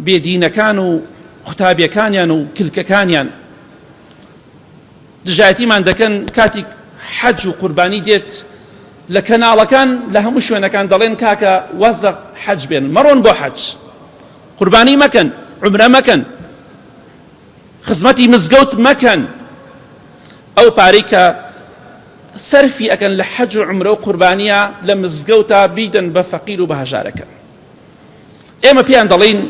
بێدینەکان و قوتابیەکانیان و کلکەکانیان دژایەتیمان دەکەن کاتیک حەج و قوربانی دێت لە کەناڵەکان لە هەموو شوێنەکان دەڵێن کاکە واز لە حەج بێن مەڕۆن بۆ حەج قوربانی مەکەن عمرە مەکەن خزمەتی مزگەوت مەکەن ئەو پارەی کە سەرفی ئەکەن لە حەج و عمرە و قوربانیە لە مزگەوتا بیدەن بە فەقیر و بە هەژارەکەن ئێمە پێیان دەڵێین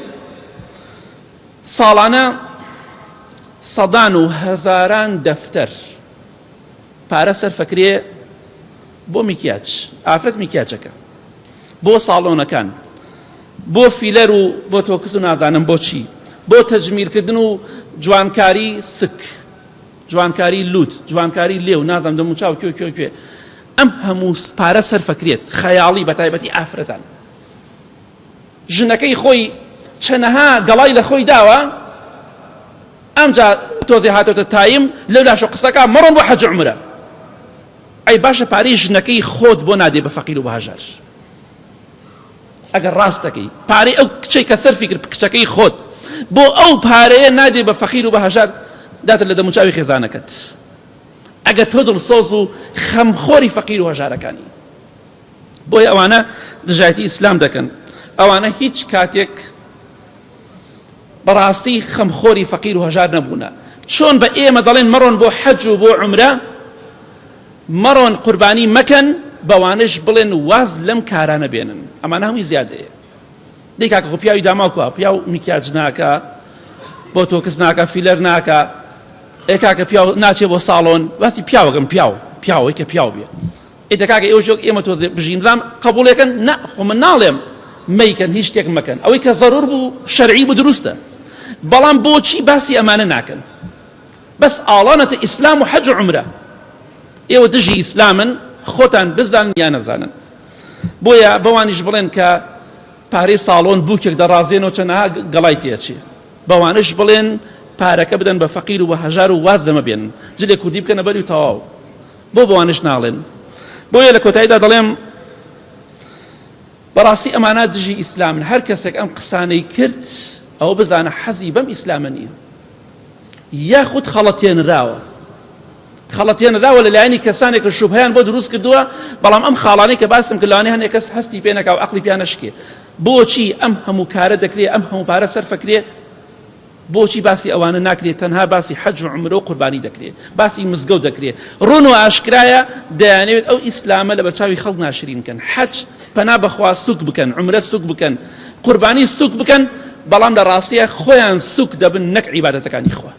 ساڵانە سەدان و هەزاران دەفتەر پارە سەرفەکرێ بۆ میکیاج ئافرەت میکیاجەکە بۆ ساڵۆنەکان بۆ فیلەر و بۆ تۆکس و نازانم بۆچی بۆ تەجمیلکردن و جوانکاری سک جوانکاری لوت جوانکاری لێو نازانم دەموچاو کوێ کوێ کوێ ئەم هەموو پارە سەرفەکرێت خەیاڵی بە تایبەتی ئافرەتان ژنەکەی خۆی چەنەها گەڵای لە خۆی داوە ئەمجا تۆزێ هاتۆتە تایم لەو لاشۆ قسەکە مەڕۆن بۆ حەج عومرە ئەی باشە پارەی ژنەکەی خۆت بۆ نادێ بە فەقیر و بە هەژار ئەگەر ڕاست دەکەی پارەی ئەو کچەی کە سەرفی کرد کچەکەی خۆت بۆ ئەو پارەیە نادێ بە فەقیر و بە هەژار داتە لە دەموچاوی خێزانەکەت ئەگەر تۆ دڵسۆز و خەمخۆری فەقیر و هەژارەکانی بۆیە ئەوانە دژایەتی ئیسلام دەکەن ئەوانە هیچ کاتێک بەڕاستی خەمخۆری فەقیر و هەژار نەبوونە چۆن بە ئێمە دەڵێن مەڕۆن بۆ حەج و بۆ عومرە مەڕۆن قوربانی مەکەن بەوانش بڵێن واز لەم کارانە بێنن ئەمانە هەمووی زیادەیە دەی کاکە خۆ پیاوی داماو کوا پیاو میکیاج ناکە بۆ تۆکس ناکە فیلەر ناکە ئێ کاکە پیاو ناچێ بۆ ساڵۆن باسی پیاوەکەم پیاو پیاوەی کە پیاو بێ ئێ دە کاکە ئێوەش وەک ئێمە تۆزێ بژین بزانم قبوڵێکەن نا خۆ من ناڵێم مەیکەن هیچ شتێک مەکەن ئەوەی کە زەرور بوو شەرعی بوو دروستە بەڵام بۆچی باسی ئەمانە ناکەن بەس ئاڵانەتە ئیسلام و حەج و عومرە ئێوە دژی ئیسلامن خۆتان بزانن یا نەزانن بۆیە بەوانیش بڵێن کە پارەی ساڵۆن بووکێک دەڕازێنەوە چەنەها گەڵای تێچێ بەوانش بڵێن پارەکە بدەن بە فەقیر و بە هەژار و واز لەمە بێن جلێ کوردی بکەنە بەری و تەواو بۆ بەوانش ناڵێن بۆیە لە کۆتاییدا دەڵێم بەڕاستی ئەمانە دژی ئیسلامن هەر کەسێک ئەم قسانەی کرد ئەوە بزانە حەزی بەم ئیسلامە نییە یاخود خەڵەتێنراوە خەڵەتێنراوە لەلایەنی کەسانێک کە شوبهیان بۆ دروست کردووە بەڵام ئەم خاڵانەی کە باسم کرد لەوانەیە هەندێک کەس هەستی پێ نەکا و عەقڵی پیا نەشکێ بۆچی ئەم هەموو کارە دەکرێ ئەم هەموو پارە سەرفەکرێ بۆچی باسی ئەوانە ناکرێت تەنها باسی حەج و عومرە و قوربانی دەکرێت باسی مزگەوت دەکرێت ڕوون و ئاشکرایە دەیانەوێت ئەو ئیسلامە لە بەرچاوی خەڵک ناشرین کەن حەج پەنا بەخوا سوک بکەن عومرە سوک بکەن قوربانی سوک بکەن بەڵام لە ڕاستیە خۆیان سوک دەبن نەک عیبادەتەکانی خوا.